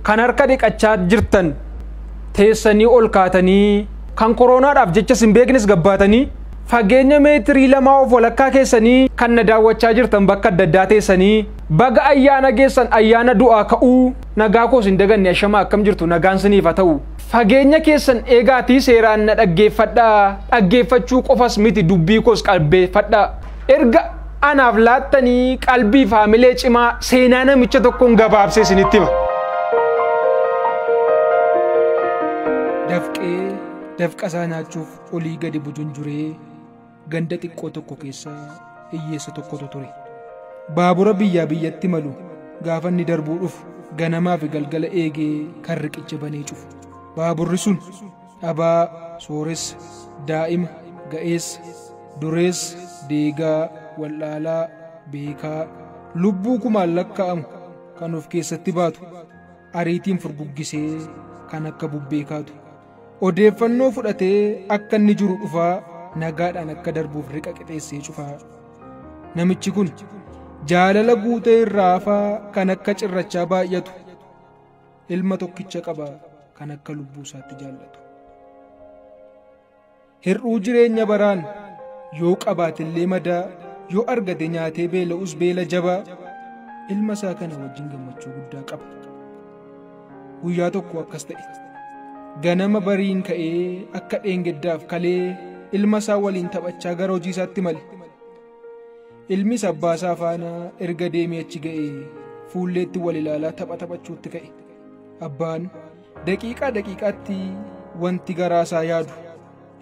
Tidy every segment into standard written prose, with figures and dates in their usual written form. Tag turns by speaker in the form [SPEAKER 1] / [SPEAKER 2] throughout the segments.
[SPEAKER 1] Kan harka dhiqachaa jirtan teessanii ol kaatanii kan koronaadhaaf jecha sin beeknes gabbaatanii fageenya meetirii 2 of walakkaa keessanii kan na daawwachaa jirtan bakka adda addaa teessanii baga ayyaana geessan ayyaana du'aa ka'uu nagaa koos hin daganne ashamaa akkam jirtu nagaan siniif haa ta'u. Fageenya keessan eegaatii seeraan na dhaggeeffadhaa dhaggeeffachuu qofas miti dubbii koos qalbeeffadhaa erga anaaf laattanii qalbii faamilee cimaa seenaa namicha tokkoon gabaabsee isinitti hima. Dafqee dafqa isaa nyaachuuf olii gadi bujunjuree ganda xiqqoo tokko keessa hiyyeessa tokkotu ture. Baabura biyyaa biyyatti malu gaafa inni darbuu dhufu ganamaa fi galgala eegee kan riqicha banee cufu. Baaburri sun dhabaa, sooressa, daa'ima, ga'eessa, dureessa, deegaa, wallaalaa, beekaa, lubbuu kumaan lakkaa'amu kan of keessatti baatu ariitiin furguggisee kan akka bubbee kaatu. Odeeffannoo fudhatee akka inni jiru dhufaa nagaadhaan akka darbuuf riqa qixeessee cufaa. Namichi kun jaalala guutee irraa hafaa kan akka cirrachaa baay'atu ilma tokkicha qaba kan akka lubbuu isaatti jaallatu. Hir'uu jireenya baraan yoo qabaatellee madaa yoo argate nyaatee beela'us beela jabaa ilma isaa kana wajjin gammachuu guddaa qaba. Guyyaa tokko akkas ta'e. Ganama bariin ka'ee akka dheengaddaaf kalee ilma isaa waliin taphachaa gara hojii isaatti male. Ilmis abbaa isaa faana erga deemee achi ga'ee fuulleetti wal ilaalaa tapha taphachuutti ka'e. Abbaan daqiiqaa daqiiqaatti wanti garaa isaa yaadu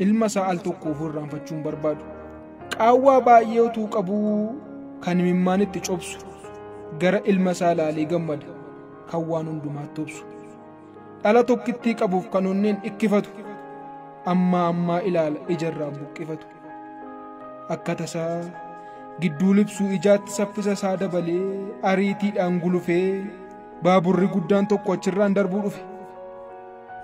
[SPEAKER 1] ilma isaa al tokkoof irraanfachuu hin barbaadu. Qaawwaa baay'ee utuu qabuu kan imimmaan itti cobsu gara ilma isaa ilaalee gammada kan waan hundumaatti obsu. Dhala tokkittii qabuuf kan onneen ikkifatu ammaa ammaa ilaala ijarraa buqqifatu. Akka tasaa gidduu libsuu ijaatti saffisa isaa dabalee ariitiidhaan gulufee baaburri guddaan tokko achirraan darbuu dhufe.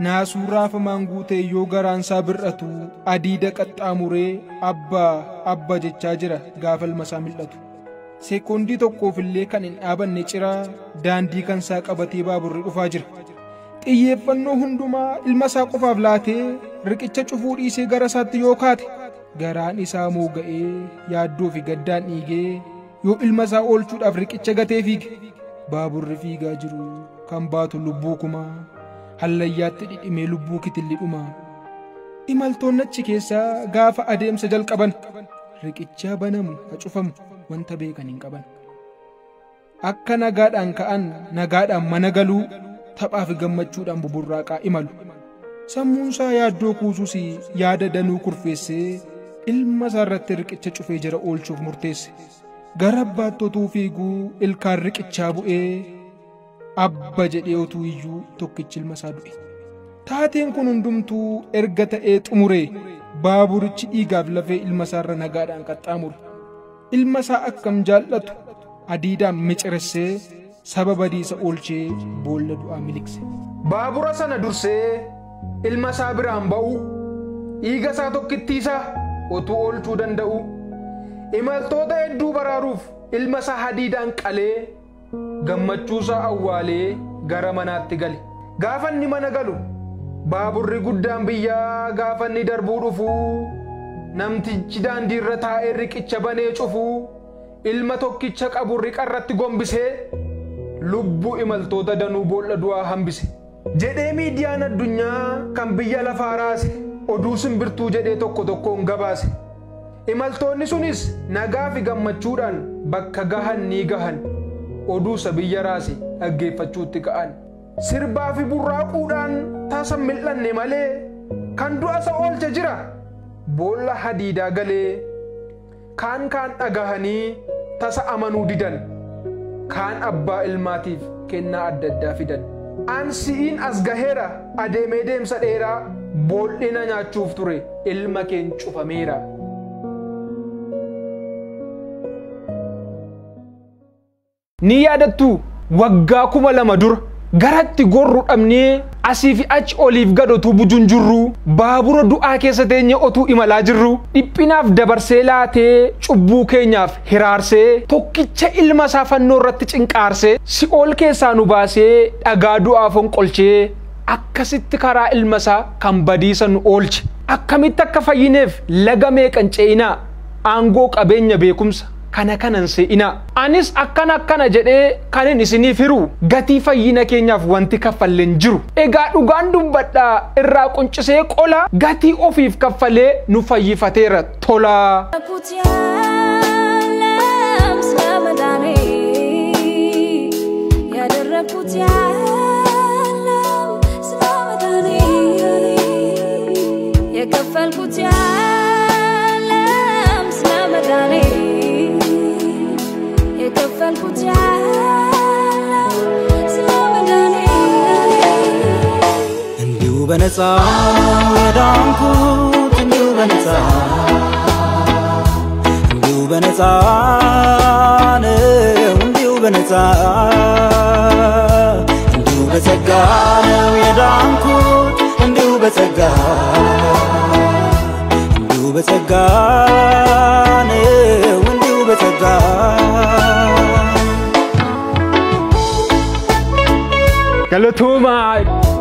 [SPEAKER 1] Naasuu raafamaan guutee yoo garaan isaa bir'atu adiida qaxxaamuree abbaa abba jechaa jira gaafa ilma isaa mil'atu. Sekoondii tokkoof illee kan hin dhaabanne ciraa daandii kan isaa qabatee baaburri dhufaa jira. Xiyyeeffannoo hundumaa ilma isaa qofaaf laatee riqicha cufuu dhiisee gara isaatti yoo kaate garaan isaa mooga'ee yaaddoo fi gaddaan dhiigee yoo ilma isaa oolchuudhaaf riqicha gatee fiige. Baaburri fiigaa jiru kan baatu lubbuu kumaa hallayyaatti dhidhimee lubbuu kitilli dhumaa. Imaltoonni achi keessaa gaafa adeemsa jalqaban riqicha banamu hacufamu wanta beekan hin qaban. Akka nagaadhaan ka'an nagaadhaan mana galuu taphaa fi gammachuudhaan buburraaqaa imalu. Sammuun isaa yaaddoo kuusuus yaada danuu kurfeessee ilma isaa irratti riqicha cufee jara oolchuuf murteesse. Gara abbaatti otuu fiiguu ilkaan riqichaa bu'ee abba jedhee otuu iyyuu tokkichi ilma isaa du'e. Taateen kun hundumtuu erga ta'ee xumuree baaburichi dhiigaaf lafee ilma isaarra nagaadhaan qaxxaamure. Ilma isaa akkam jaallatu adiidhaan miciressee saba badiisa oolchee boolla du'aa miliqse. Baabura sana dursee ilma isaa biraan ba'u dhiiga isaa tokkittii isaa otuu oolchuu danda'u imaltoota hedduu baraaruuf ilma isaa hadiidaan qalee gammachuu isaa awwaalee gara manaatti gale. Gaafa inni mana galu baaburri guddaan biyyaa gaafa inni darbuu dhufu namtichi daandii irra taa'ee riqicha banee cufu ilma tokkicha qabu riqa irratti gombisee lubbuu imaltoota danuu boolla du'aa hambise. Jedhee miidiyaan addunyaa kan biyya lafaa raase oduu simbirtuu jedhee tokko tokkoon gabaase. Imaltoonni sunis nagaa fi gammachuudhaan bakka gahan ni gahan oduu isa biyya raase dhaggeeffachuutti ka'an. Sirbaa fi burraaquudhaan tasa mil'anne malee kan du'a isa oolche jira. Boolla hadiidaa galee kaan kaan dhagahanii tasa amanuu didan. Kaan abbaa ilmaatiif kennaa adda addaa fidan. An si'iin as gaheera adeemee deemsa dheeraa boollina nyaachuuf ture ilma keen cufameera. Ni yaadattu waggaa 2000 dura Garatti gorru dhabnee asii fi achi oliif gad otuu bujunjurru, baabura du'aa keessa teenye otuu imalaa jirru, dhiphinaaf dabarsee laatee, cubbuu keenyaaf hiraarsee, tokkicha ilma isaa fannoo irratti cinqaarsee, si'ool keessaa nu baasee, dhagaa du'aa fonqolchee, akkasitti karaa ilma isaa kan badiisa nu oolche. Akkamitti akka fayyineef laga meeqan ce'inaa, aangoo, qabeenya, beekumsa kana kanan se'inaa. Anis akkana akkana jedhee kanin isiniif hiru, gatii fayyina keenyaaf wanti kaffalleen jiru. Egaa dhugaan dubbadhaa, irraa quncisee qola, gatii ofiif kaffalee nu fayyifateera tola.
[SPEAKER 2] ያደረኩት የለም ስለ መዳኔ፣ ያደረኩት የለም ስለ መዳኔ፣ የከፈልኩት የለም ስለ መዳኔ፣ የከፈልኩት የለም ስለ መዳኔ።
[SPEAKER 3] እንዲሁ በነፃ የዳንኩት፣ እንዲሁ በነፃ፣ እንዲሁ በነፃ ነው፣ እንዲሁ በነፃ፣ እንዲሁ በጸጋ ነው የዳንኩት፣ እንዲሁ በጸጋ፣ እንዲሁ በጸጋ ነው፣ እንዲሁ በጸጋ።
[SPEAKER 1] Galatoomaa.